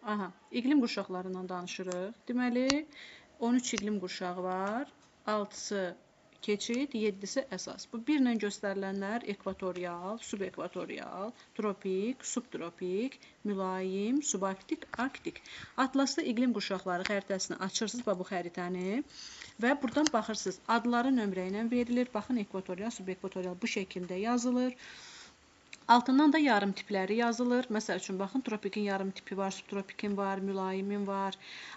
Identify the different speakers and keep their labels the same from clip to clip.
Speaker 1: Aha, iqlim qurşaqlarından danışırıq. Deməli, 13 iqlim qurşağı var. 6-sı keçid, 7-si əsas. Bu birlə göstərilənlər ekvatorial, subekvatorial, tropik, subtropik, mülayim, subarktik, arktik. Atlasda iqlim qurşaqları xəritəsini açırsınız, bax bu xəritəni və buradan baxırsınız. Adları nömrə ilə verilir. Baxın, ekvatorial, subekvatorial bu şəkildə yazılır. Altından da yarım tipləri yazılır. Məsəl üçün, baxın, tropikin yarım tipi var, subtropikin var, mülayimin var.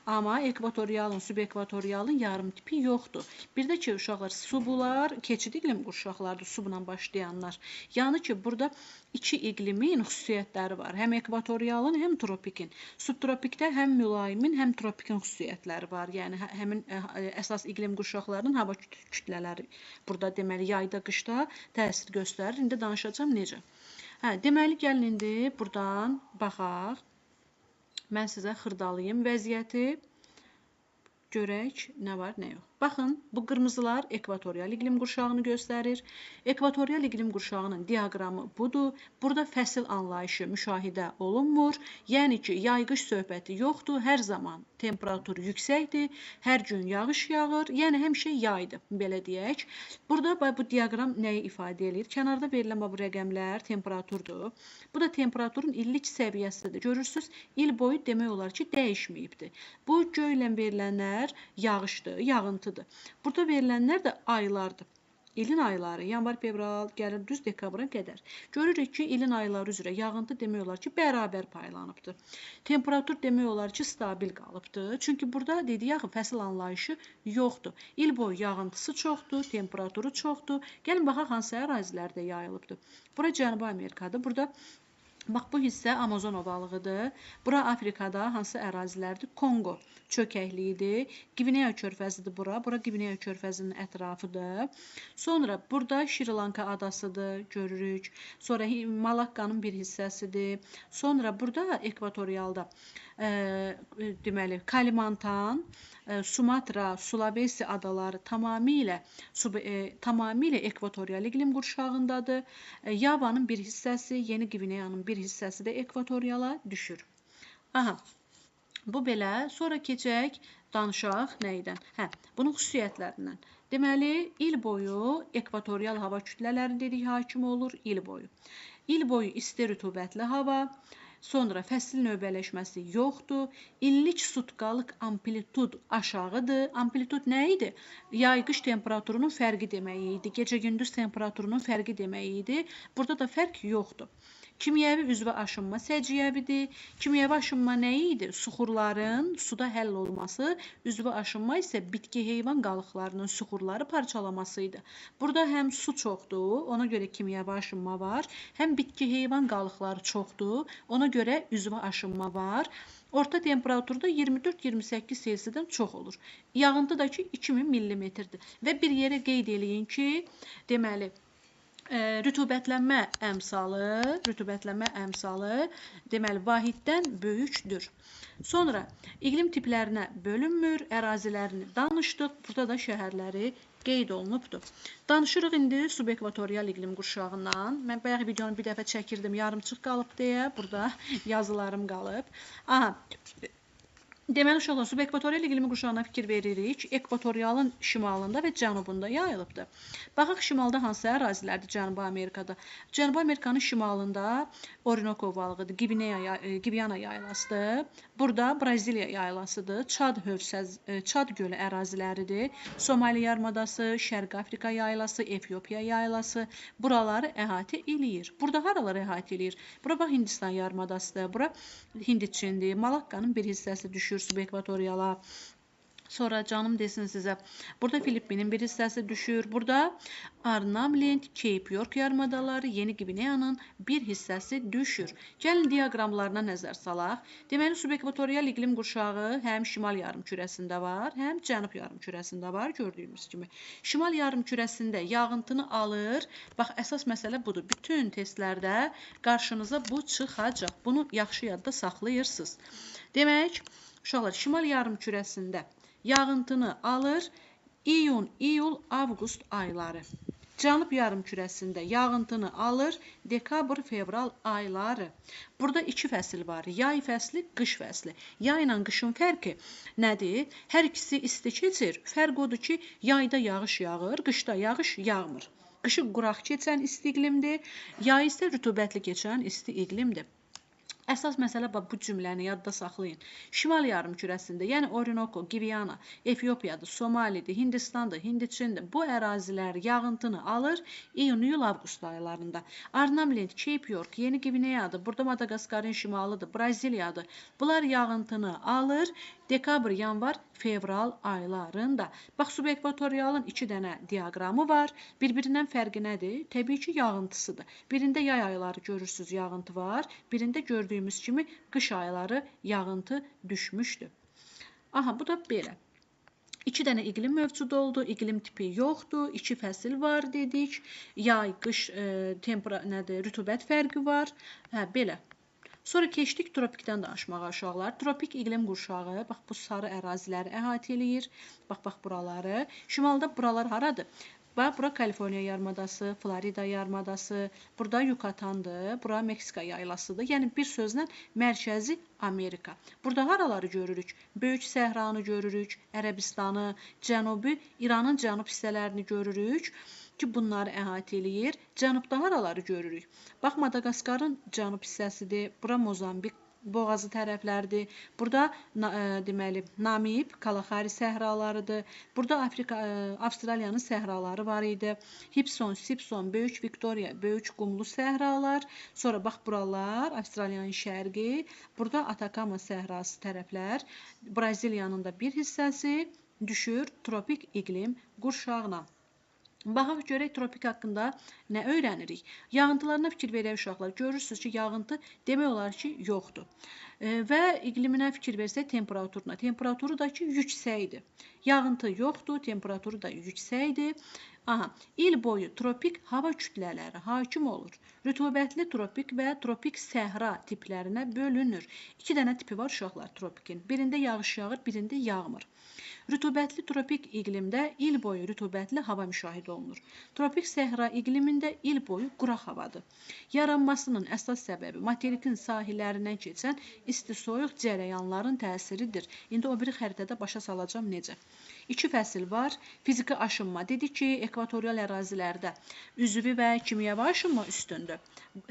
Speaker 1: Amma ekvatorialın, subekvatorialın yarım tipi yoxdur. Bir də ki, uşaqlar, subular keçid iqlim qurşaqlarıdır, subla başlayanlar. Yəni ki, burada iki iqlimin xüsusiyyətləri var. Həm ekvatorialın, həm tropikin. Subtropikdə həm mülayimin, həm tropikin xüsusiyyətləri var. Yəni, həmin əsas iqlim qurşaqlarının hava kütlələri burada deməli, yayda, qışda təsir göstərir. İndi danışacağam necə. Hə, deməli, gəlin indi buradan baxaq. Mən sizə xırdalayım vəziyyəti. Görək nə var, nə yox. Baxın, bu qırmızılar ekvatorial iqlim qurşağını göstərir. Ekvatorial iqlim qurşağının diaqramı budur. Burada fəsil anlayışı müşahidə olunmur. Yəni ki, yay-qış söhbəti yoxdur. Hər zaman temperatur yüksəkdir. Hər gün yağış yağır. Yəni, həmişə yaydır, belə deyək. Burada bu diaqram nəyi ifadə eləyir? Kənarda verilən bu rəqəmlər temperaturdur. Bu da temperaturun illik səviyyəsidir. Görürsünüz, il boyu demək olar ki, dəyişməyibdir. Bu göylə verilənlər yağışdır, yağıntıdır. Burada verilənlər də aylardır. İlin ayları, yanvar, fevral, gəlir düz dekabra qədər. Görürük ki, ilin ayları üzrə yağıntı demək olar ki, bərabər paylanıbdır. Temperatur demək olar ki, stabil qalıbdır. Çünki burada dedik axı, fəsil anlayışı yoxdur. İl boyu yağıntısı çoxdur, temperaturu çoxdur. Gəlin baxaq hansı ərazilərdə yayılıbdır. Bura Cənubi Amerikadır. Burada bax, bu hissə Amazon ovalığıdır. Bura Afrikada hansı ərazilərdir? Konqo çökəkliyidir. Qvineya körfəzidir bura. Bura Qvineya körfəzinin ətrafıdır. Sonra burada Şri-Lanka adasıdır, görürük. Sonra Malakkanın bir hissəsidir. Sonra burada ekvatorialda deməli, Kalimantan, Sumatra, Sulawesi adaları tamamilə ekvatorial iqlim qurşağındadır. Yavanın bir hissəsi, Yeni Qvineyanın bir hissəsi də ekvatoriala düşür. Aha, bu belə. Sonra keçək, danışaq nəydən? Hə, bunun xüsusiyyətlərindən. Deməli, il boyu ekvatorial hava kütlələri dedik, hakim olur il boyu. İl boyu isti rütubətli hava, sonra fəsil növbələşməsi yoxdur. İllik sutkalıq amplitud aşağıdır. Amplitud nə idi? Yay-qış temperaturunun fərqi demək idi. Gecə-gündüz temperaturunun fərqi demək idi. Burada da fərq yoxdur. Kimyəvi üzvə aşınma səciyyəvidir. Kimyəvi aşınma nə idi? Suxurların suda həll olması, üzvə aşınma isə bitki-heyvan qalıqlarının suxurları parçalaması idi. Burada həm su çoxdur, ona görə kimyəvi aşınma var, həm bitki-heyvan qalıqları çoxdur, ona görə üzvə aşınma var. Orta temperaturda 24-28 Selsidən çox olur. Yağıntı da ki, 2000 millimetrdir. Və bir yerə qeyd eləyin ki, deməli, rütubətlənmə əmsalı, deməli, vahiddən böyükdür. Sonra iqlim tiplərinə bölünmür, ərazilərini danışdıq. Burada da şəhərləri qeyd olunubdur. Danışırıq indi subekvatorial iqlim qurşağından. Mən bayaq videonu bir dəfə çəkirdim, yarımçıq qalıb deyə burada yazılarım qalıb. Aha. Deməli, uşaqlar, subekvatorial iqlimi qurşağına fikir veririk. Ekvatorialın şimalında və cənubunda yayılıbdır. Baxaq, şimalda hansı ərazilərdir Cənubi Amerikada? Cənubi Amerikanın şimalında Orinoco ovalığıdır, Gviyana yaylasıdır. Burada Braziliya yaylasıdır, Çad gölü əraziləridir. Somali yarımadası, Şərqi Afrika yaylası, Efiopiya yaylası buraları əhatə eləyir. Burada haraları əhatə eləyir? Bura bax, Hindistan yarımadasıdır, bura Hindiçindir, Malakkanın bir hissəsi düşür subekvatoriala. Sonra canım desin sizə, burada Filippinin bir hissəsi düşür. Burada Arnhem, Cape York yarımadaları, Yeni Qvineyanın bir hissəsi düşür. Gəlin diaqramlarına nəzər salaq. Deməli, subekvatorial iqlim qurşağı həm şimal yarımkürəsində var, həm cənub yarımkürəsində var, gördüyümüz kimi. Şimal yarımkürəsində yağıntını alır. Bax, əsas məsələ budur. Bütün testlərdə qarşınıza bu çıxacaq. Bunu yaxşı yadda saxlayırsınız. Demək, uşaqlar, şimal yarımkürəsində yağıntını alır iyun, iyul, avqust ayları. Cənub yarımkürəsində yağıntını alır dekabr, fevral ayları. Burada iki fəsil var. Yay fəsli, qış fəsli. Yayla qışın fərqi nədir? Hər ikisi isti keçir. Fərq odur ki, yayda yağış yağır, qışda yağış yağmır. Qışı quraq keçən isti iqlimdir, yay isə rütubətli keçən isti iqlimdir. Əsas məsələ bax bu cümləni yadda saxlayın. Şimal yarımkürəsində, yəni Orinoco, Gviyana, Efiopiyadır, Somalidir, Hindistandır, Hindiçindir. Bu ərazilər yağıntını alır iyun, iyul, avqust aylarında. Arnhem, Cape York, Yeni Qvineyadır, burada Madaqaskarın şimalıdır, Braziliyadır. Bunlar yağıntını alır dekabr, yanvar, fevral aylarında. Bax, subekvatorialın iki dənə diaqramı var. Bir-birindən fərqi nədir? Təbii ki, yağıntısıdır. Birində yay ayları görürsünüz, yağıntı var. Birində gördüyümüz kimi qış ayları yağıntı düşmüşdü. Aha, bu da belə. İki dənə iqlim mövcud oldu. İqlim tipi yoxdur. İki fəsil var dedik. Yay, qış, rütubət fərqi var. Hə, belə. Sonra keçdik tropikdən danışmağa uşaqlar. Tropik iqlim qurşağı, bax bu sarı əraziləri əhatə eləyir. Bax, bax buraları. Şimalda buralar haradır? Bax, bura Kaliforniya yarımadası, Florida yarımadası, burada Yukatandır, bura Meksika yaylasıdır. Yəni bir sözlə Mərkəzi Amerika. Burada haraları görürük? Böyük Səhranı görürük, Ərəbistanı, Cənubi, İranın cənub hissələrini görürük ki, bunları əhatə eləyir. Cənubda haraları görürük? Bax, Madaqaskarın cənub hissəsidir, bura Mozambik boğazı tərəflərdir. Burada deməli Namib, Kalahari səhralarıdır. Burada Afrika, Avstraliyanın səhraları var idi. Hipson, Sipson, Böyük Viktoriya, Böyük Qumlu səhralar. Sonra bax buralar Avstraliyanın şərqi. Burada Atakama səhrası tərəflər. Braziliyanın da bir hissəsi düşür tropik iqlim qurşağına. Baxaq görək tropik haqqında nə öyrənirik. Yağıntılarına fikir verək uşaqlar. Görürsünüz ki, yağıntı demək olar ki, yoxdur. Və iqliminə fikir versək temperaturuna. Temperaturu da ki, yüksəkdir. Yağıntı yoxdur, temperaturu da yüksəkdir. Aha, il boyu tropik hava kütlələri hakim olur. Rütubətli tropik və tropik səhra tiplərinə bölünür. İki dənə tipi var uşaqlar tropikin. Birində yağış yağır, birində yağmır. Rütubətli tropik iqlimdə il boyu rütubətli hava müşahidə olunur. Tropik səhra iqlimində il boyu quraq havadır. Yaranmasının əsas səbəbi materikin sahillərindən keçən isti-soyuq cərəyanların təsiridir. İndi o biri xəritədə başa salacağam necə. İki fəsil var. Fiziki aşınma dedik ki, ekvatorial ərazilərdə üzvü və kimyəvi aşınma üstündür.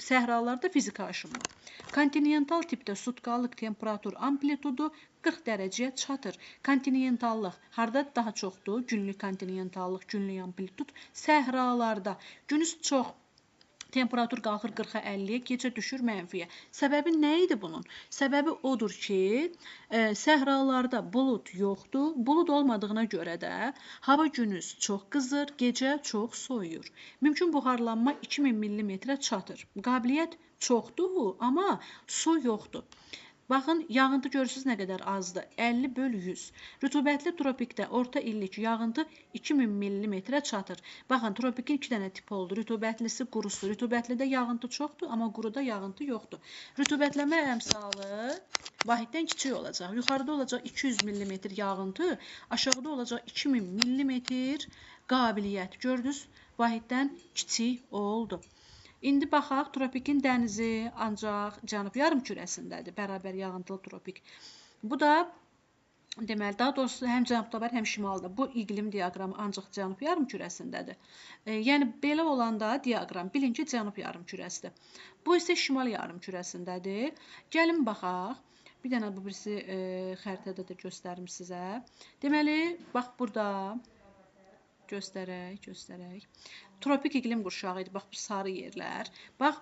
Speaker 1: Səhralarda fiziki aşınma. Kontinental tipdə sutkalıq temperatur amplitudu 40 dərəcəyə çatır. Kontinentallıq harda daha çoxdur? Günlük kontinentallıq, günlük amplitud səhralarda. Günüz çox temperatur qalxır 40-a 50-yə, gecə düşür mənfiyə. Səbəbi nə idi bunun? Səbəbi odur ki, səhralarda bulud yoxdur. Bulud olmadığına görə də hava gündüz çox qızır, gecə çox soyuyur. Mümkün buxarlanma 2000 millimetrə çatır. Qabiliyyət çoxdur, amma su yoxdur. Baxın, yağıntı görürsünüz nə qədər azdır. 50/100. Rütubətli tropikdə orta illik yağıntı 2000 millimetrə çatır. Baxın, tropikin iki dənə tipi oldu. Rütubətlisi, qurusu. Rütubətlidə yağıntı çoxdur, amma quruda yağıntı yoxdur. Rütubətlənmə əmsalı vahiddən kiçik olacaq. Yuxarıda olacaq 200 millimetr yağıntı, aşağıda olacaq 2000 millimetr qabiliyyət. Gördünüz, vahiddən kiçik oldu. İndi baxaq, tropikin dənizi ancaq cənub yarımkürəsindədir, bərabər yağıntılı tropik. Bu da, deməli, daha doğrusu həm cənubda var, həm şimalda. Bu iqlim diaqramı ancaq cənub yarımkürəsindədir. Yəni, belə olanda diaqram, bilin ki, cənub yarımkürəsidir. Bu isə şimal yarımkürəsindədir. Gəlin baxaq. Bir dənə bu birisi xəritədə də göstərim sizə. Deməli, bax burada göstərək. Tropik iqlim qurşağı idi. Bax, bu sarı yerlər. Bax,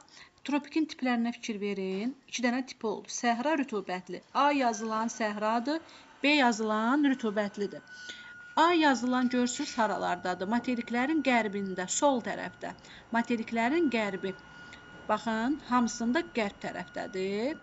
Speaker 1: tropikin tiplərinə fikir verin. İki dənə tipi oldu. Səhra rütubətli. A yazılan səhradır, B yazılan rütubətlidir. A yazılan görürsünüz haralardadır? Materiklərin qərbində, sol tərəfdə. Materiklərin qərbi. Baxın, hamısında qərb tərəfdədir.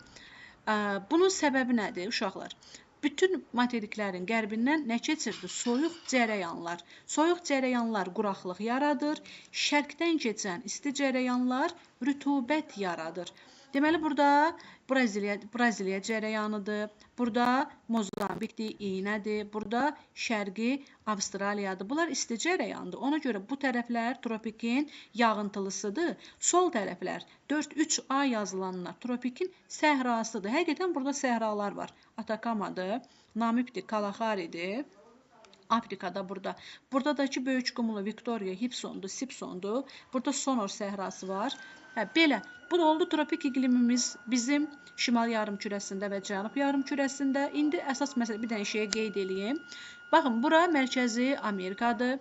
Speaker 1: Bunun səbəbi nədir, uşaqlar? Bütün materiklərin qərbindən nə keçirdi? Soyuq cərəyanlar. Soyuq cərəyanlar quraqlıq yaradır. Şərqdən keçən isti cərəyanlar rütubət yaradır. Deməli, burada Braziliya cərəyanıdır. Burada Mozambikdir, iynədir. Burada Şərqi Avstraliyadır. Bunlar isti cərəyandır. Ona görə bu tərəflər tropikin yağıntılısıdır. Sol tərəflər 4-3A yazılanlar tropikin səhrasıdır. Həqiqətən burada səhralar var. Atakamadır, Namibdir, Kalaharidir. Afrikada burada. Buradakı böyük qumlu Victoria, Hipsondur, Sipsondur. Burada Sonor səhrası var. Hə, belə. Bu da oldu tropik iqlimimiz bizim şimal yarımkürəsində və cənub yarımkürəsində. İndi əsas məsələ bir dənə şeyə qeyd eləyim. Baxın, bura Mərkəzi Amerikadır.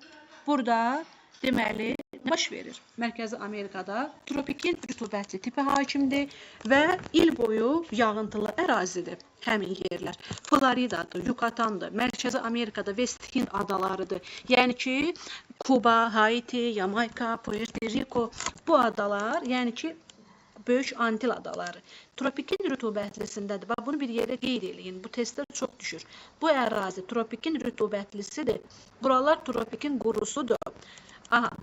Speaker 1: Burada deməli nə baş verir? Mərkəzi Amerikada tropikin rütubətli tipi hakimdir və il boyu yağıntılı ərazidir həmin yerlər. Floridadır, Yukatandır, Mərkəzi Amerikada West Hind adalarıdır. Yəni ki, Kuba, Haiti, Yamayka, Puerto Rico bu adalar, yəni ki, Böyük Antil adaları. Tropikin rütubətlisindədir. Bax, bunu bir yerə qeyd eləyin. Bu testdə çox düşür. Bu ərazi tropikin rütubətlisidir. Buralar tropikin qurusudur. Aha.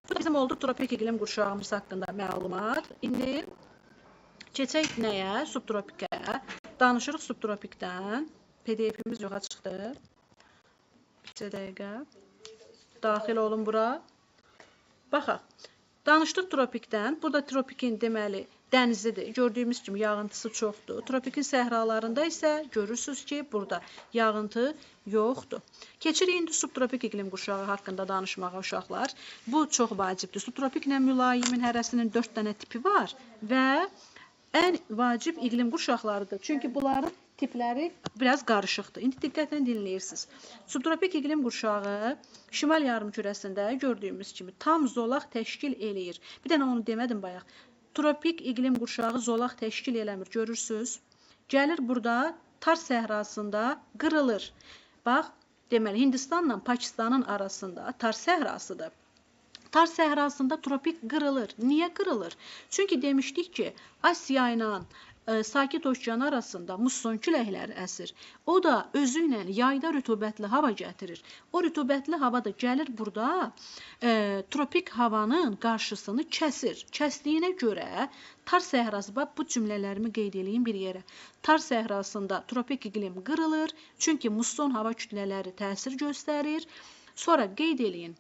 Speaker 1: Bu bizim oldu tropik iqlim qurşağımız haqqında məlumat. İndi keçək nəyə? Subtropikə. Danışırıq subtropikdən. PDF-imiz yoxa çıxdı. Bir dəqiqə. Daxil olun bura. Baxaq. Danışdıq tropikdən. Burada tropikin deməli dənizidir. Gördüyümüz kimi yağıntısı çoxdur. Tropikin səhralarında isə görürsünüz ki, burada yağıntı yoxdur. Keçirik indi subtropik iqlim qurşağı haqqında danışmağa uşaqlar. Bu çox vacibdir. Subtropiklə mülayimin hərəsinin 4 dənə tipi var və ən vacib iqlim qurşaqlarıdır. Çünki bunların tipləri biraz qarışıqdır. İndi diqqətlə dinləyirsiniz. Subtropik iqlim qurşağı şimal yarımkürəsində gördüyümüz kimi tam zolaq təşkil eləyir. Bir dənə onu demədim bayaq. Tropik iqlim qurşağı zolaq təşkil eləmir. Görürsünüz. Gəlir burada Tar səhrasında qırılır. Bax, deməli Hindistanla Pakistanın arasında Tar səhrasıdır. Tar səhrasında tropik qırılır. Niyə qırılır? Çünki demişdik ki, Asiya ilə Sakit Okean arasında musson küləkləri əsir. O da özü ilə yayda rütubətli hava gətirir. O rütubətli hava da gəlir burada tropik havanın qarşısını kəsir. Kəsdiyinə görə Tar səhrası, bax bu cümlələrimi qeyd eləyim bir yerə. Tar səhrasında tropik iqlim qırılır. Çünki musson hava kütlələri təsir göstərir. Sonra qeyd eləyin.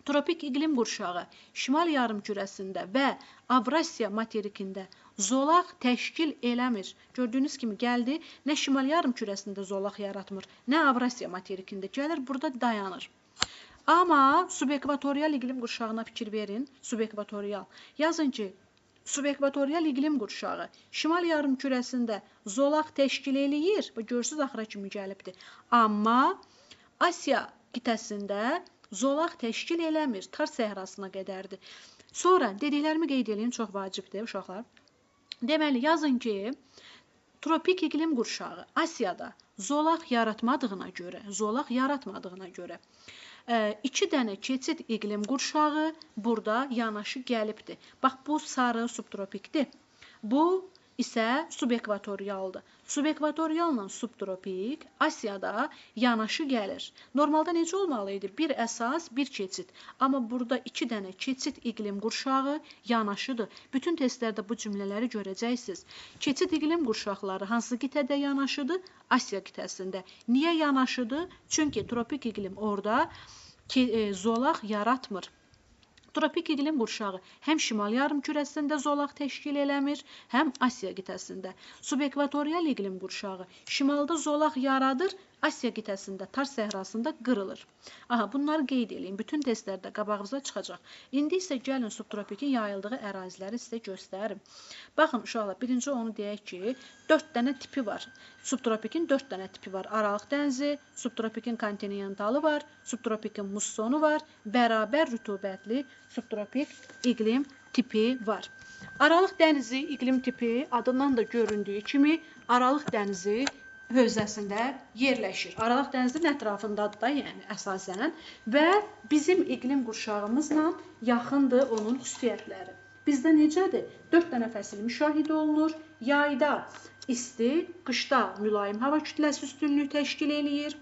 Speaker 1: Tropik iqlim qurşağı şimal yarımkürəsində və Avrasiya materikində zolaq təşkil eləmir. Gördüyünüz kimi gəldi, nə şimal yarımkürəsində zolaq yaratmır, nə Avrasiya materikində gəlir, burada dayanır. Amma subekvatorial iqlim qurşağına fikir verin. Subekvatorial. Yazın ki, subekvatorial iqlim qurşağı şimal yarımkürəsində zolaq təşkil eləyir. Bu görürsüz axıra kimi gəlibdir. Amma Asiya qitəsində zolaq təşkil eləmir. Tar səhrasına qədərdir. Sonra dediklərimi qeyd eləyim, çox vacibdir uşaqlar. Deməli, yazın ki, tropik iqlim qurşağı Asiyada zolaq yaratmadığına görə, 2 dənə keçid iqlim qurşağı burada yanaşı gəlibdir. Bax, bu sarı subtropikdir. Bu isə subekvatorialdır. Subekvatorialla subtropik Asiyada yanaşı gəlir. Normalda necə olmalı idi? Bir əsas, bir keçid. Amma burada 2 dənə keçid iqlim qurşağı yanaşıdır. Bütün testlərdə bu cümlələri görəcəksiniz. Keçid iqlim qurşaqları hansı qitədə yanaşıdır? Asiya qitəsində. Niyə yanaşıdır? Çünki tropik iqlim orada zolaq yaratmır. Tropik iqlim qurşağı həm şimal yarımkürəsində zolaq təşkil eləmir, həm Asiya qitəsində. Subekvatorial iqlim qurşağı şimalda zolaq yaradır, Asiya qitəsində Tar səhrasında qırılır. Aha, bunları qeyd eləyin. Bütün testlərdə qabağınıza çıxacaq. İndi isə gəlin subtropikin yayıldığı əraziləri sizə göstərim. Baxın uşaqlar, birinci onu deyək ki, 4 dənə tipi var. Subtropikin 4 dənə tipi var. Aralıq dənizi, subtropikin kontinentalı var, subtropikin mussonu var, bərabər rütubətli subtropik iqlim tipi var. Aralıq dənizi iqlim tipi adından da göründüyü kimi Aralıq dənizi hövzəsində yerləşir. Aralıq dənizinin ətrafındadır da, yəni əsasən və bizim iqlim qurşağımızla yaxındır onun xüsusiyyətləri. Bizdə necədir? 4 dənə fəsil müşahidə olunur. Yayda isti, qışda mülayim hava kütləsi üstünlüyü təşkil eləyir.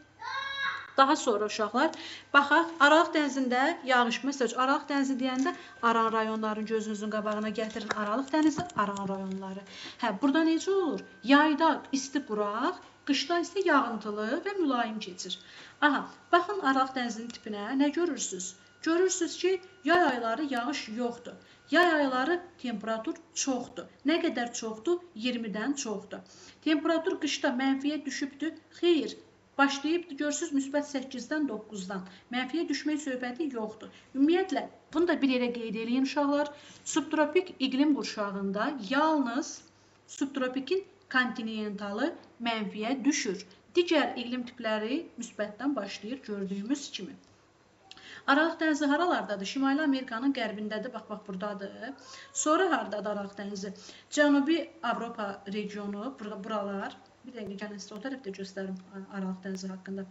Speaker 1: Daha sonra uşaqlar, baxaq, Aralıq dənizində yağış, məsəl üçün, Aralıq dənizi deyəndə Aran rayonlarını gözünüzün qabağına gətirin. Aralıq dənizi, Aran rayonları. Hə, burada necə olur? Yayda isti quraq, qışda isə yağıntılı və mülayim keçir. Aha, baxın Aralıq dənizinin tipinə, nə görürsünüz? Görürsünüz ki, yay ayları yağış yoxdur. Yay ayları temperatur çoxdur. Nə qədər çoxdur? 20-dən çoxdur. Temperatur qışda mənfiyə düşübdür? Xeyr. Başlayıbdır, görürsünüz, müsbət 8-dən 9-dan. Mənfiyə düşmək söhbəti yoxdur. Ümumiyyətlə, bunu da bir yerə qeyd eləyin uşaqlar. Subtropik iqlim qurşağında yalnız subtropikin kontinentalı mənfiyə düşür. Digər iqlim tipləri müsbətdən başlayır gördüyümüz kimi. Aralıq dənizi haralardadır? Şimali Amerikanın qərbindədir, bax, bax, buradadır. Sonra haradadır Aralıq dənizi? Cənubi Avropa regionu, buralar. Bir dəqiqə, gəlin sizə o tərəfdə göstərim Aralıq dənizi haqqında.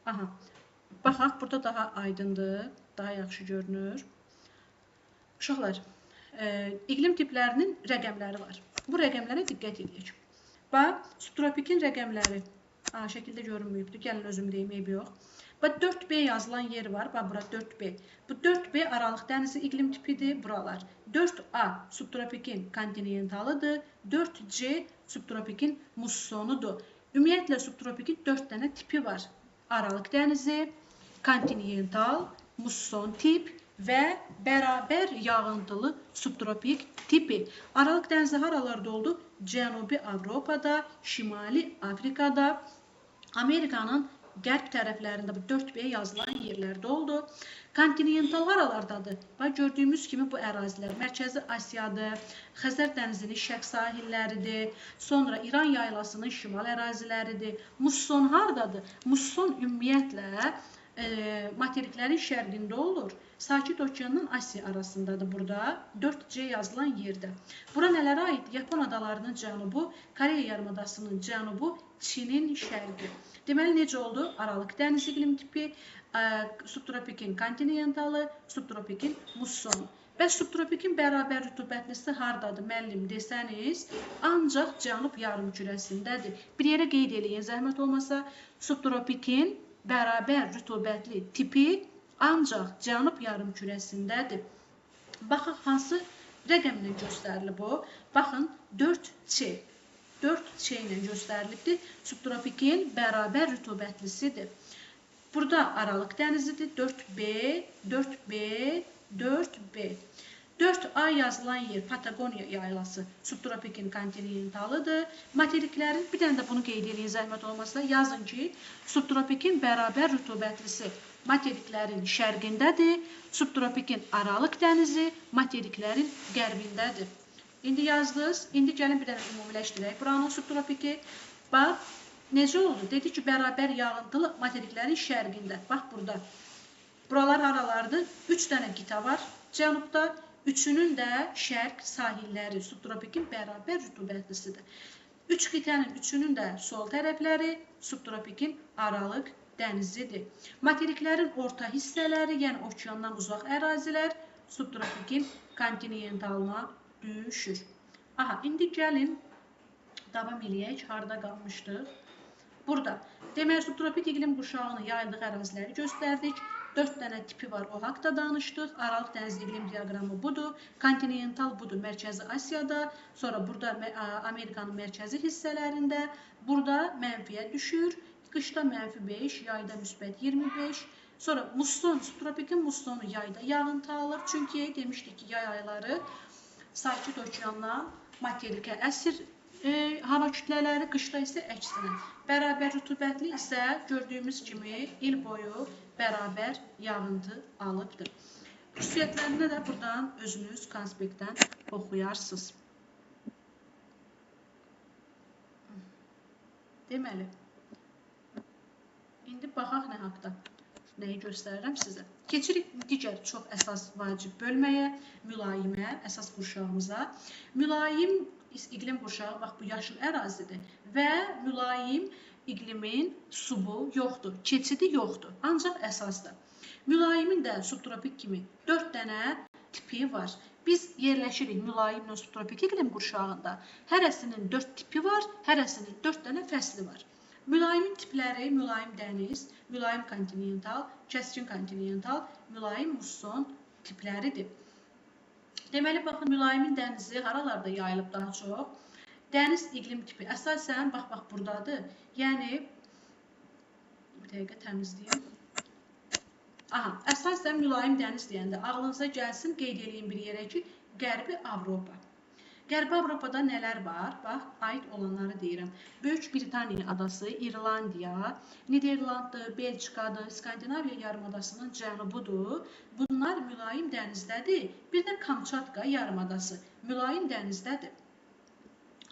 Speaker 1: Aha, baxaq, burada daha aydındır, daha yaxşı görünür. Uşaqlar, iqlim tiplərinin rəqəmləri var. Bu rəqəmlərə diqqət edək. Bax, subtropikin rəqəmləri. Aha, şəkildə görünməyibdir. Gəlin özüm deyim, eybi yox. Bax, 4B yazılan yer var. Bax, bura 4B. Bu 4B Aralıq dənizi iqlim tipidir. Buralar. 4A subtropikin kontinentalıdır. 4C subtropikin mussonudur. Ümumiyyətlə, subtropikin 4 dənə tipi var. Aralıq dənizi, kontinental, musson tip və bərabər yağıntılı subtropik tipi. Aralıq dənizi haralarda oldu? Cənubi Avropada, Şimali Afrikada, Amerikanın qərb tərəflərində bu 4B yazılan yerlərdə oldu. Kontinental haralardadır? Bax, gördüyümüz kimi bu ərazilər Mərkəzi Asiyadır, Xəzər dənizinin şərq sahilləridir, sonra İran yaylasının şimal əraziləridir. Musson hardadır? Musson ümumiyyətlə materiklərin şərqində olur. Sakit Okeanın Asiya arasındadır burada, 4C yazılan yerdə. Bura nələrə aid? Yapon adalarının cənubu, Koreya yarımadasının cənubu, Çinin şərqi. Deməli, necə oldu? Aralıq dənizi iqlim tipi, subtropikin kontinentalı, subtropikin mussonu. Bəs subtropikin bərabər rütubətlisi hardadır müəllim desəniz, ancaq cənub yarımkürəsindədir. Bir yerə qeyd eləyin, zəhmət olmasa, subtropikin bərabər rütubətli tipi ancaq cənub yarımkürəsindədir. Baxın, hansı rəqəmlə göstərilib o? Baxın, 4C. 4C ilə göstərilibdir. Subtropikin bərabər rütubətlisidir. Burada Aralıq dənizidir. 4B, 4B, 4B. 4A yazılan yer Patagoniya yaylası subtropikin kontinentalıdır. Materiklərin, bir dənə də bunu qeyd eləyin zəhmət olmasa, yazın ki, subtropikin bərabər rütubətlisi materiklərin şərqindədir, subtropikin Aralıq dənizi materiklərin qərbindədir. İndi yazdınız, indi gəlin bir dənə ümumiləşdirək buranın subtropiki. Bax, necə oldu? Dedi ki, bərabər yağıntılı materiklərin şərqində. Bax, burada. Buralar haralardır? 3 dənə qita var cənubda. Üçünün də şərq sahilləri subtropikin bərabər rütubətlisidir. 3 qitənin üçünün də sol tərəfləri subtropikin Aralıq dənizidir. Materiklərin orta hissələri, yəni okeandan uzaq ərazilər subtropikin kontinentalına düşür. Aha, indi gəlin davam eləyək. Harda qalmışdıq? Burada. Deməli, subtropik iqlim quşağının yayıldığı əraziləri göstərdik. 4 dənə tipi var, o haqda danışdıq. Aralıq dənizi iqlim diaqramı budur. Kontinental budur, Mərkəzi Asiyada. Sonra burada Amerikanın mərkəzi hissələrində. Burada mənfiyə düşür. Qışda -5, yayda müsbət 25. Sonra musson, subtropikin mussonu yayda yağıntı alır. Çünki demişdik ki, yay ayları Sakit Okeandan materikə əsir hava kütlələri, qışda isə əksinə. Bərabər rütubətli isə gördüyümüz kimi il boyu bərabər yağıntı alıbdır. Xüsusiyyətlərini də buradan özünüz konspektdən oxuyarsınız. Deməli, indi baxaq nə haqda, nəyi göstərirəm sizə. Keçirik digər çox əsas vacib bölməyə, mülayimə, əsas qurşağımıza. Mülayim iqlim qurşağı, bax bu yaşıl ərazidir və mülayim iqlimin subu yoxdur, keçidi yoxdur, ancaq əsasdır. Mülayimin də subtropik kimi 4 dənə tipi var. Biz yerləşirik mülayimlə subtropik iqlim qurşağında. Hərəsinin 4 tipi var, hərəsinin 4 dənə fəsli var. Mülayimin tipləri mülayim dəniz, mülayim kontinental, kəskin kontinental, mülayim musson tipləridir. Deməli, baxın, mülayimin dənizi haralarda yayılıb daha çox? Dəniz iqlim tipi əsasən, bax, buradadır. Yəni, bir dəqiqə təmizləyim. Aha, əsasən mülayim dəniz deyəndə ağlınıza gəlsin, qeyd eləyin bir yerə ki, Qərbi Avropa. Qərbi Avropada nələr var? Bax, aid olanları deyirəm. Böyük Britaniya adası, İrlandiya, Niderlanddır, Belçikadır, Skandinaviya yarımadasının cənubudur. Bunlar mülayim dənizdədir. Bir də Kamçatka yarımadası mülayim dənizdədir.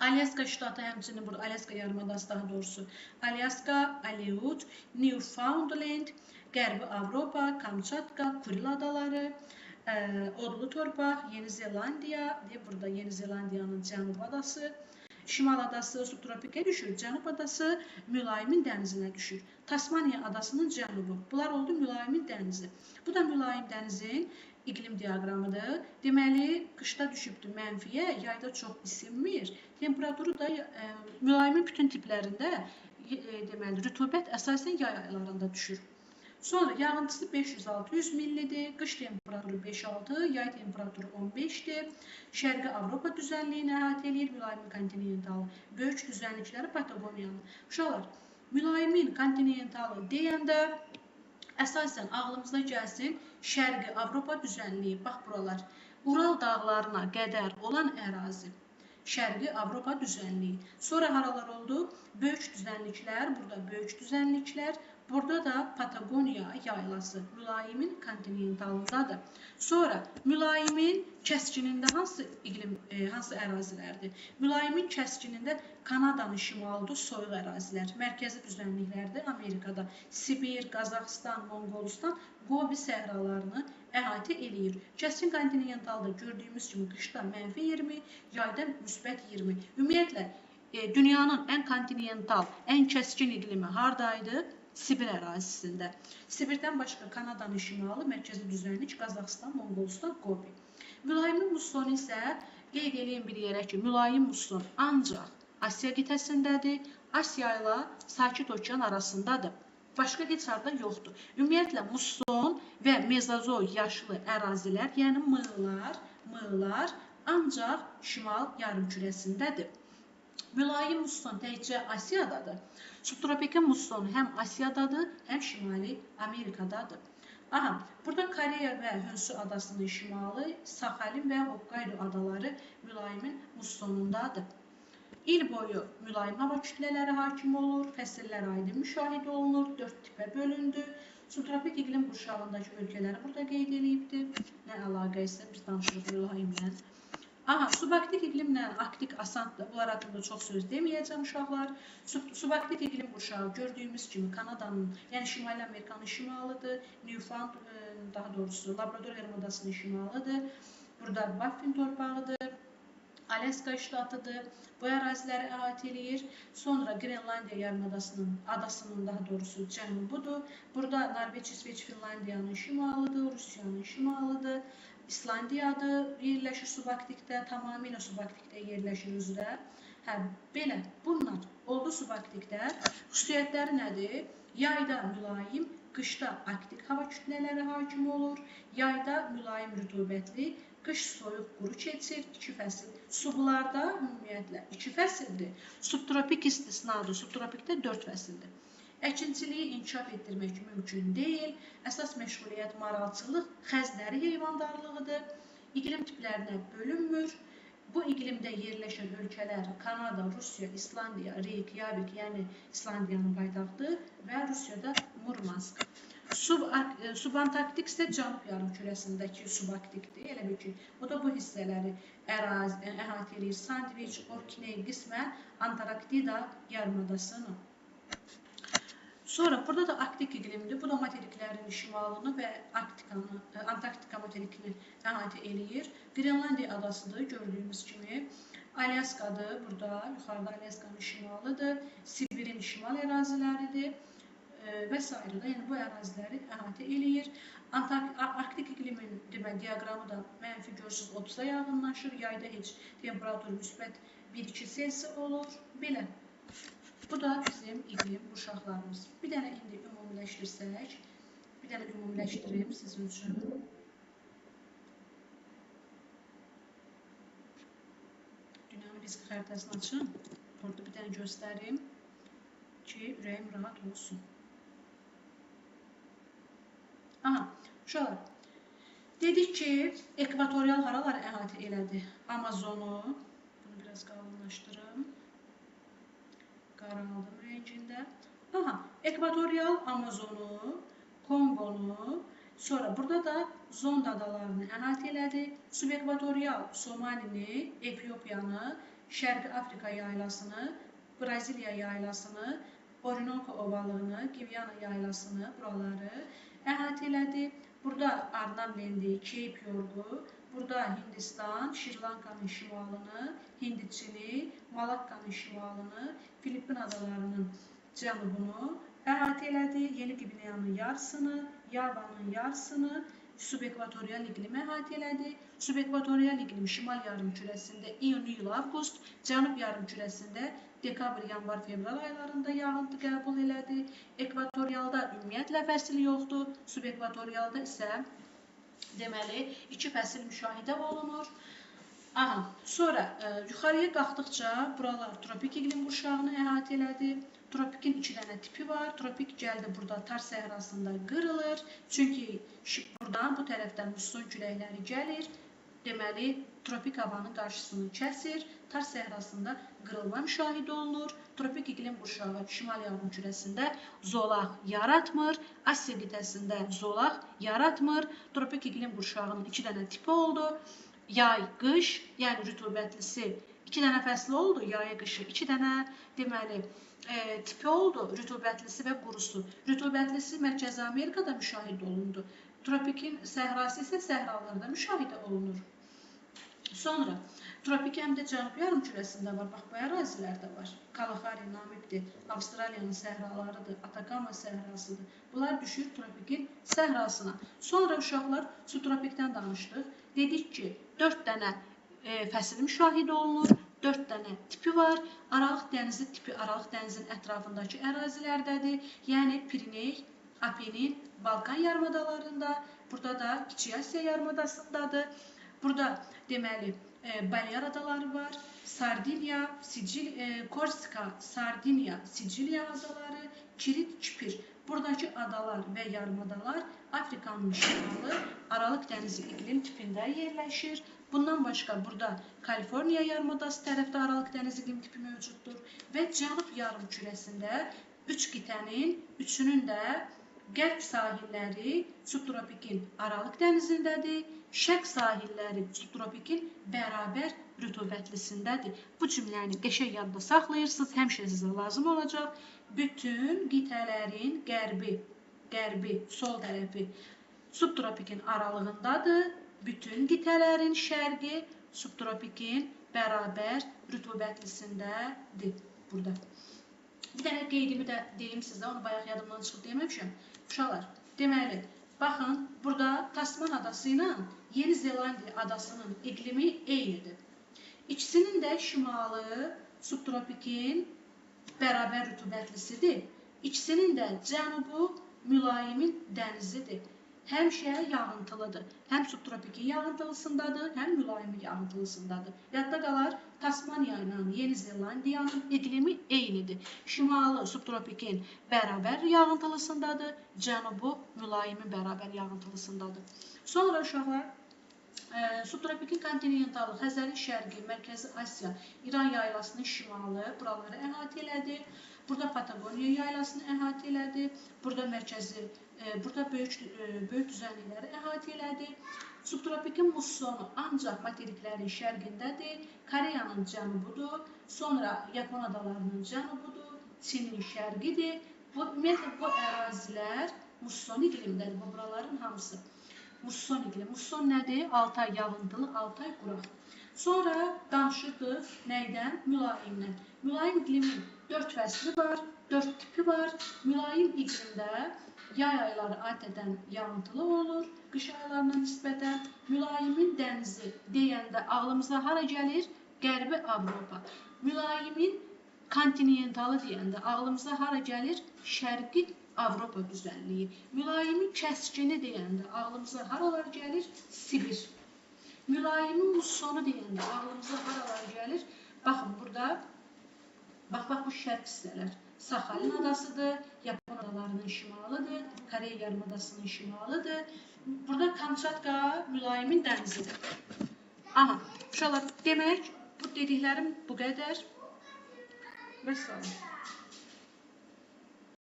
Speaker 1: Alyaska ştatı həmçinin burada, Alyaska yarımadası daha doğrusu. Alyaska, Aleut, Newfoundland, Qərbi Avropa, Kamçatka, Kuril adaları, Odlu torpaq, Yeni Zelandiya, burada Yeni Zelandiyanın cənub adası, Şimal adası subtropikə düşür, cənub adası mülayimin dənizinə düşür. Tasmaniya adasının cənubu. Bunlar oldu mülayimin dənizi. Bu da mülayim dənizin iqlim diaqramıdır. Deməli, qışda düşübdür mənfiyə, yayda çox isinmir. Temperaturu da mülayimin bütün tiplərində deməli, rütubət əsasən yay aylarında düşür. Sonra yağıntısı 500-600 millidir, qış temperaturu 5-6, yay temperaturu 15-dir. Şərqi Avropa düzənliyini əhatə eləyir, mülayimin kontinentalı. Böyük düzənlikləri Patagoniyanın. Uşaqlar, mülayimin kontinentalı deyəndə əsasən ağlımıza gəlsin Şərqi Avropa düzənliyi. Bax buralar, Ural dağlarına qədər olan ərazi. Şərqi Avropa düzənliyi. Sonra haralar oldu? Böyük düzənliklər, burada böyük düzənliklər. Burada da Patagoniya yaylası mülayimin kontinentalındadır. Sonra mülayimin kəskinində hansı iqlim, hansı ərazilərdir? Mülayimin kəskinində Kanadanın şimalıdır, soyuq ərazilər. Mərkəzi düzənliklərdir Amerikada. Sibir, Qazaxıstan, Monqolistan, Gobi səhralarını əhatə eləyir. Kəskin kontinentalda gördüyümüz kimi qışda -20, yayda +20. Ümumiyyətlə, dünyanın ən kontinental, ən kəskin iqlimi haradaydı? Sibir ərazisində. Sibirdən başqa Kanadanın şimalı, mərkəzi düzənlik, Qazaxıstan, Monqolistan, Gobi. Mülayimin mussonu isə qeyd eləyim bir yerə ki, mülayim musson ancaq Asiya qitəsindədir, Asiya ilə Sakit Okean arasındadır. Başqa heç harda yoxdur. Ümumiyyətlə, musson və mezozoy yaşlı ərazilər, yəni mığlar ancaq şimal yarımkürəsindədir. Mülayim musson təkcə Asiyadadır. Subtropiki musson həm Asiyadadır, həm Şimali Amerikadadır. Aha, burada Koreya və Hönsu adasının şimalı, Saxalin və Hokkaido adaları mülayimin mussonundadır. İl boyu mülayim hava kütlələri hakim olur, fəsillər aydın müşahidə olunur, 4 tipə bölündü. Subtropik iqlim qurşağındakı ölkələri burada qeyd eləyibdir. Nə əlaqə isə biz danışırıq mülayimlə. Aha, subarktik iqlimlə arktik asantdır. Bunlar haqqında çox söz deməyəcəm uşaqlar. Subarktik iqlim qurşağı gördüyümüz kimi Kanadanın, yəni Şimali Amerikanın şimalıdır. Newfoundland, daha doğrusu Labrador yarımadasının şimalıdır. Burada Baffin torpağıdır. Alyaska ştatıdır. Bu əraziləri əhatə eləyir. Sonra Qrenlandiya yarımadasının, adasının daha doğrusu cənubudur. Burada Norveç, İsveç, Finlandiyanın şimalıdır, Rusiyanın şimalıdır. İslandiyadır, yerləşir subarktikdə, tamamilə subarktikdə yerləşir üzrə. Hə, belə, bunlar oldu subarktikdə. Xüsusiyyətləri nədir? Yayda mülayim, qışda arktik hava kütlələri hakim olur. Yayda mülayim rütubətli, qış soyuq quru keçir, 2 fəsil. Sublarda ümumiyyətlə 2 fəsildir. Subtropik istisnadır, subtropikdə 4 fəsildir. Əkinçiliyi inkişaf etdirmək mümkün deyil. Əsas məşğuliyyət maralçılıq, xəzləri heyvandarlığıdır. İqlim tiplərinə bölünmür. Bu iqlimdə yerləşən ölkələr Kanada, Rusiya, İslandiya, Reykjavik, yəni İslandiyanın paytaxtı və Rusiyada Murmansk. Subantarktik isə cənub yarımkürəsindəki subarktikdir. Elə bil ki, o da bu hissələri əhatə eləyir. Sandviç, Orkney, qismən Antarktida yarımadasını. Sonra burada da arktik iqlimdir. Bu da materiklərin şimalını və Arktikanı, Antarktika materikini əhatə eləyir. Qrenlandiya adasıdır gördüyümüz kimi. Alyaskadır burada, yuxarıda Alyaskanın şimalıdır. Sibirin şimal əraziləridir və s. Yəni bu əraziləri əhatə eləyir. Arktik iqlimin demək, diaqramı da mənfi görürsünüz 30-a yaxınlaşır. Yayda heç temperatur müsbət 1-2 Selsi olur. Belə. Bu da bizim iqlim qurşaqlarımız. Bir dənə indi ümumiləşdirsək, bir dənə ümumiləşdirim sizin üçün. Dünyanın fiziki xəritəsini açın. Orada bir dənə göstərim ki, ürəyim rahat olsun. Aha, uşaqlar, dedik ki, ekvatorial haraları əhatə elədi? Amazonu, bunu biraz qalınlaşdırım. Qaraldım rəngində. Aha, ekvatorial Amazonu, Konqonu, sonra burada da Zond adalarını əhatə elədi. Subekvatorial Somalini, Efiopiyanı, Şərqi Afrika yaylasını, Braziliya yaylasını, Orinoco ovalığını, Gviyana yaylasını, buraları əhatə elədi. Burada Arnhem Lendi, Cape Yorku, burada Hindistan, Şri-Lankanın şimalını, Hindiçini, Malakkanın şimalını, Filippin adalarının cənubunu əhatə elədi. Yeni Qvineyanın yarısını, Yavanın yarısını subekvatorial iqlim əhatə elədi. Subekvatorial iqlim şimal yarımkürəsində iyun, iyul, avqust, cənub yarımkürəsində dekabr, yanvar, fevral aylarında yağıntı qəbul elədi. Ekvatorialda ümumiyyətlə fəsil yoxdur. Subekvatorialda isə deməli iki fəsil müşahidə olunur. Aha, sonra yuxarıya qalxdıqca buralar tropik iqlim qurşağını əhatə elədi. Tropikin iki dənə tipi var. Tropik gəldi burada Tar səhrasında qırılır. Çünki buradan bu tərəfdən muson küləkləri gəlir. Deməli, tropik havanın qarşısını kəsir. Tar səhrasında qırılma müşahidə olunur. Tropik iqlim qurşağı şimal yarımkürəsində zolaq yaratmır. Asiya qitəsində zolaq yaratmır. Tropik iqlim qurşağının iki dənə tipi oldu. Yay, qış, yəni rütubətlisi iki dənə fəsli oldu, yayı, qışı iki dənə, deməli, tipi oldu, rütubətlisi və qurusu. Rütubətlisi Mərkəzi Amerikada müşahidə olundu. Tropikin səhrası isə səhralarda müşahidə olunur. Sonra, tropik həm də cənub yarımkürəsində var, bax, bu ərazilərdə var. Kalahari, Namibdir, Avstraliyanın səhralarıdır, Atakama səhrasıdır. Bunlar düşür tropikin səhrasına. Sonra uşaqlar subtropikdən danışdıq. Dedik ki, 4 dənə fəsil müşahidə olunur, 4 dənə tipi var. Aralıq dənizi tipi Aralıq dənizinin ətrafındakı ərazilərdədir. Yəni Piriney, Apenin, Balkan yarımadalarında, burada da Kiçik Asiya yarımadasındadır. Burada deməli Balear adaları var, Sardiniya, Korsika, Sardiniya, Siciliya adaları, Kirit, Kipir. Buradakı adalar və yarımadalar Afrikanın şimalı Aralıq dənizi iqlim tipində yerləşir. Bundan başqa burada Kaliforniya yarımadası tərəfdə Aralıq dənizi iqlim tipi mövcuddur və cənub yarımkürəsində üç qitənin üçünün də qərb sahilləri subtropikin Aralıq dənizindədir, şərq sahilləri subtropikin bərabər rütubətlisindədir. Bu cümləni qəşəng yadda saxlayırsınız, həmişə sizə lazım olacaq. Bütün qitələrin qərbi, sol tərəfi subtropikin aralığındadır. Bütün qitələrin şərqi subtropikin bərabər rütubətlisindədir burada. Bir dənə qeydimi də deyim sizə, onu bayaq yadımdan çıxıb deməmişəm. Uşaqlar, deməli, baxın, burada Tasman adası ilə Yeni Zelandiya adasının iqlimi eynidir. İkisinin də şimalı subtropikin bərabər rütubətlisidir. İkisinin də cənubu mülayimin dənizidir. Həmişə yağıntılıdır. Həm subtropikin yağıntılısındadır, həm mülayimin yağıntılısındadır. Yadda qalar, Tasmaniya ilə Yeni Zelandiyanın iqlimi eynidir. Şimalı subtropikin bərabər yağıntılısındadır, cənubu mülayimin bərabər yağıntılısındadır. Sonra uşaqlar, subtropikin kontinentalı, Xəzərin şərqi, Mərkəzi Asiya, İran yaylasının şimalı buraları əhatə elədi. Burada Patagoniya yaylasını əhatə elədi. Burada mərkəzi, burada böyük düzənlikləri əhatə elədi. Subtropikin mussonu ancaq materiklərin şərqindədir. Koreyanın cənubudur. Sonra Yapon adalarının cənubudur. Çinin şərqidir. Ümumiyyətlə, bu ərazilər musson iqlimdədir. Bu buraların hamısı. Musson iqlimi. Musson nədir? 6 ay yağıntılı, 6 ay quraq. Sonra danışırdıq nəydən? Mülayimdən. Mülayim iqlimin 4 fəsli var, 4 tipi var. Mülayim iqlimdə yay ayları adətən yağıntılı olur, qış aylarına nisbətən. Mülayimin dənizi deyəndə ağlımıza hara gəlir? Qərbi Avropa. Mülayimin Kontinentalı deyəndə ağlımıza hara gəlir? Şərqi Avropa düzənliyi. Mülayimi kəskini deyəndə ağlımıza haralar gəlir? Sibir. Mülayimi mussonu deyəndə ağlımıza haralar gəlir? Baxın burada, bax bu şərq hissələr. Saxalin adasıdır, Yapon adalarının şimalıdır, Koreya yarımadasının şimalıdır. Burada Kamçatka mülayimin dənizidir. Aha, uşaqlar, demək bu dediklərim bu qədər. Vəssalam.